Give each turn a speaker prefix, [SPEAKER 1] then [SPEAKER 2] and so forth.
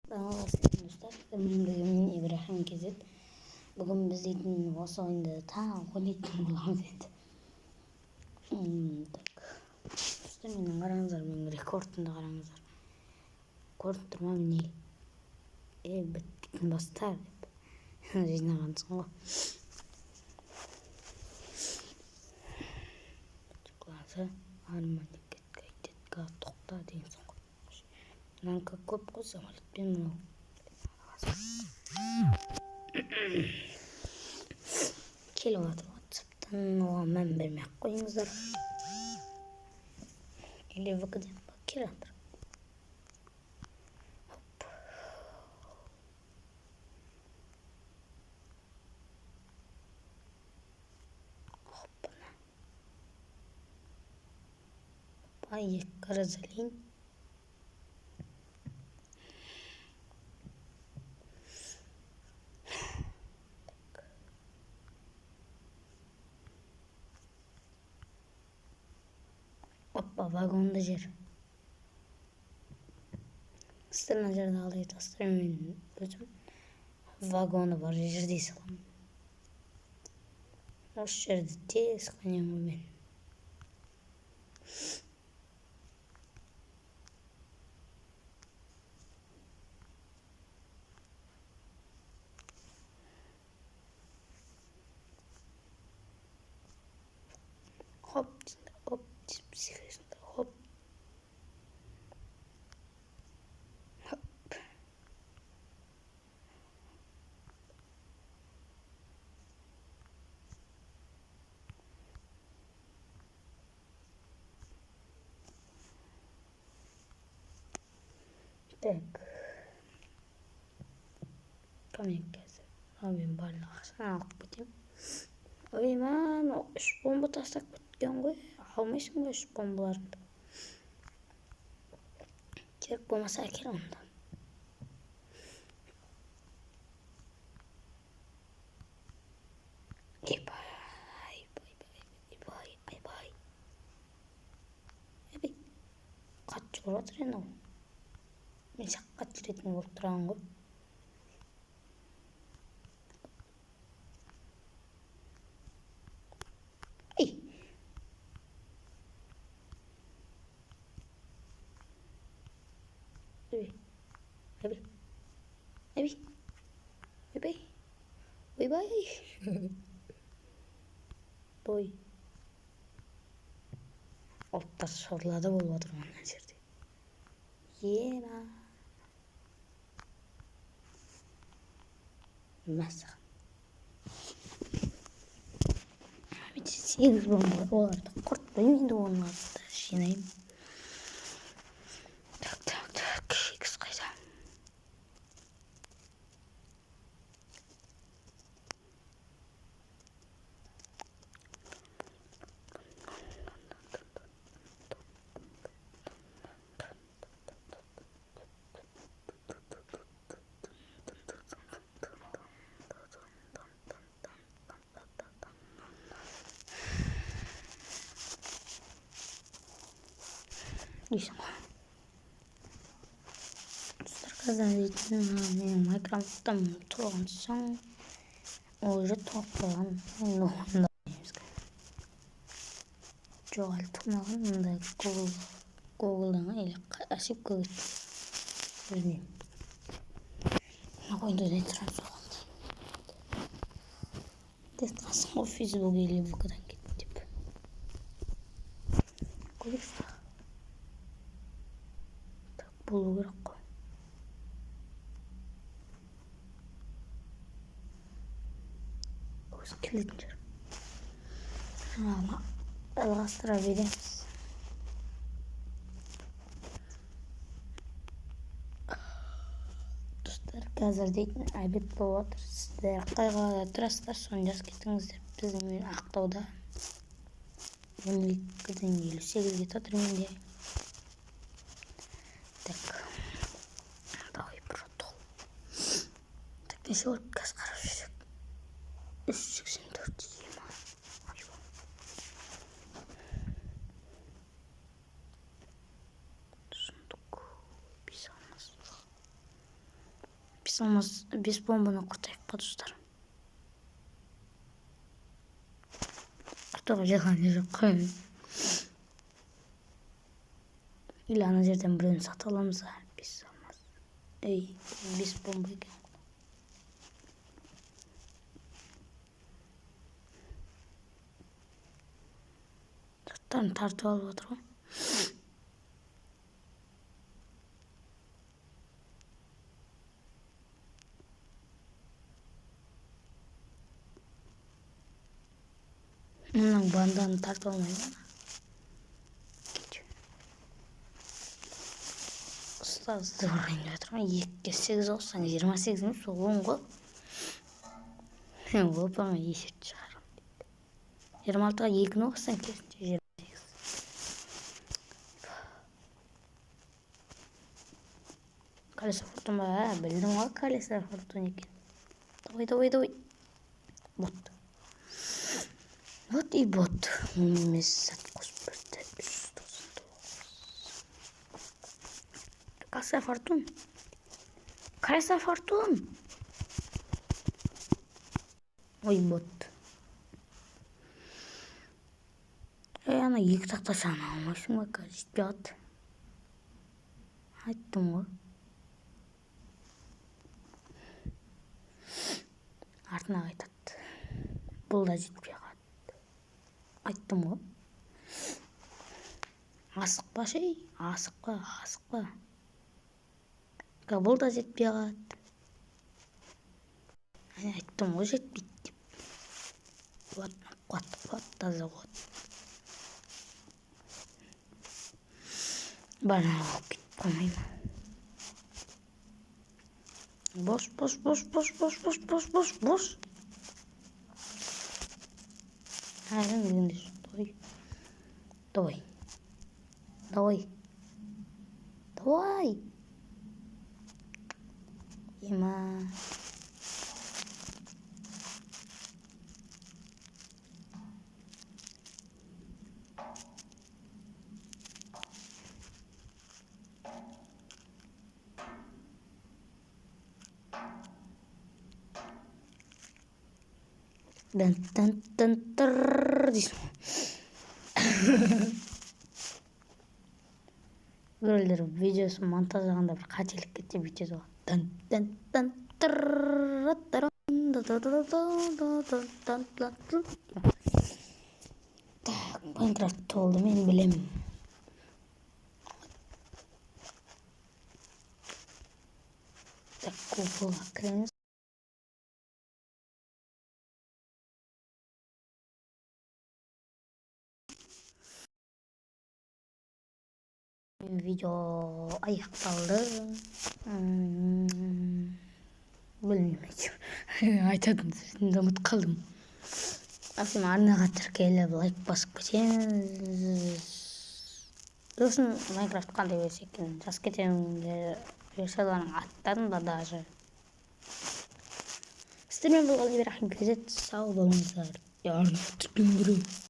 [SPEAKER 1] Достар, мен Ибрахим KZ. Бүгін біз дейтін осы ойынды тағы ойнайтын боламыз енді. Так. Достар, менің қараңыздар, менің рекордымды қараңыздар. Көріп тұр ма міне? Бітпейтін бастар деп. Жинағансың ғой. Глаза, арман кетка, тоқта дегенсің ғой. Мынанікі көп қой, самолетпен мынау. Келіп жатыр WhatsApp'тан, оған мән бермей ақ қойыңыздар. Или ВК-ден келіп жатыр. Хоп. Хоппана. Хоппа, екі Розалин. Опа, вагонды жер. Сіздер мына жерде қалай айтасыздар, мен өзім вагоны бар жерде саламын. Осы жерді тез қонемін ғой мен. Хоп, хоп, секіресіңдер, хоп. Хоп. Так. Мен қазір мен барлық ақшаны алып кетемін. Ой, мә, 3 бомба тастап кеткен ғой. Алмайсың ба 3 бомбаларыңды? Керек болмаса әкел онда. Айбай, айбай, айбай, айбай. Айбай. Қатты жүгіріп жатыр енді ол. Мен сияқты қатты жүретін болып тұрған ғой. Ай. Ойбай. Ойбай. Ойбай. Ойбай. Ойбай. Той. Оттар сорлады болып жатыр мына жерде. Ема. Мәссаған. 8 бомба оларды құртпаймын енді, оларды жинаймын. Так, так, так, 8 қайда? Дейсің ғой. Достар, қазір дейтін менің Майнкрафтым толған соң, ол уже толып қойған. Енді оны жоқ, әлі толмаған. Мында Google'дан или ошибка кетті. Білмеймін. Мына ойынды ойнай тұрамыз оған. Тест қалсын ғой, Facebook или ВК-дан кетті деп. Көрейікші. Так, болу керек қой. Өзі келетін шығар. Жаңағыны жалғастыра береміз. Достар, қазір дейтін обед болып жатыр. Сіздер қай қалада тұрасыздар, соны жазып кетіңіздер. Біздің мен Ақтауда 12:58 кетіп жатыр менде. Так, давай протол. Так, неше болып қазір қарап жүрсек. 384 ема. Сундук. Бес алмас. Алмаз, 5 бомбаны құртайық па, достар? Құртуға желание жоқ қой. Или ана жерден біреуін сатып аламыз ба? 5 алмаз. Ей, 5 бомба екен. Заттарын тартып алып отыр ғой. Мынаның банданы тартып алмай ма? Ұстазды ұрайын деп жатыр ғой. 2-ге 8 қоссаң 28 емес, ол 10 ғой. Оп-оңай есеп шығарамын дейді. 26-ға 2-ні қоссаң керісінше 28. Колесо фортун ба? Ә, білдім ғой колесо фортун екен. Давай, давай, давай. Бот. Вот и бот. 15 сәт қосып берді. 399. Колесо фортун. Колесо фортун. Ой, бот. Ей, ана екі тақташаны алмайсың ба, қазір жетпей қалды. Айттым ғой. Артына қайтады. Бұл да жетпей қалды. Айттым ғой. Асықпа шей, асықпа, асықпа. Бұл да жетпей қалады. Әне, айттым ғой жетпейді деп. Қуат, қуат, қуат, таза қуат. Бәрін алып кетіп қалмай ма? Бос, бос, бос, бос, бос, бос, бос, бос, бос. Әлі дегенде давай. Давай. Давай. Давай. Ема. Дан дан дан тыр дейсің. Біреулер видеосын монтаждағанда бір қателік кетсе бүйтеді ғой. Дан дан дан тыр дан дан дан. Так, Майнкрафт толды, мен білемін. Так, Google'a кіреміз. Видео аяқталды. Білмеймін әйтеуір. Айтатын сөзімді ұмытып қалдым. Әсем арнаға тіркеліп, лайк басып кетеміз. Сосын Майнкрафт қандай версия екенін жазып кетемін. Версиялардың аттарын да даже. Сіздермен болған Ибрахим Кезет. Сау болыңыздар. Арнаға тіркеліңдер.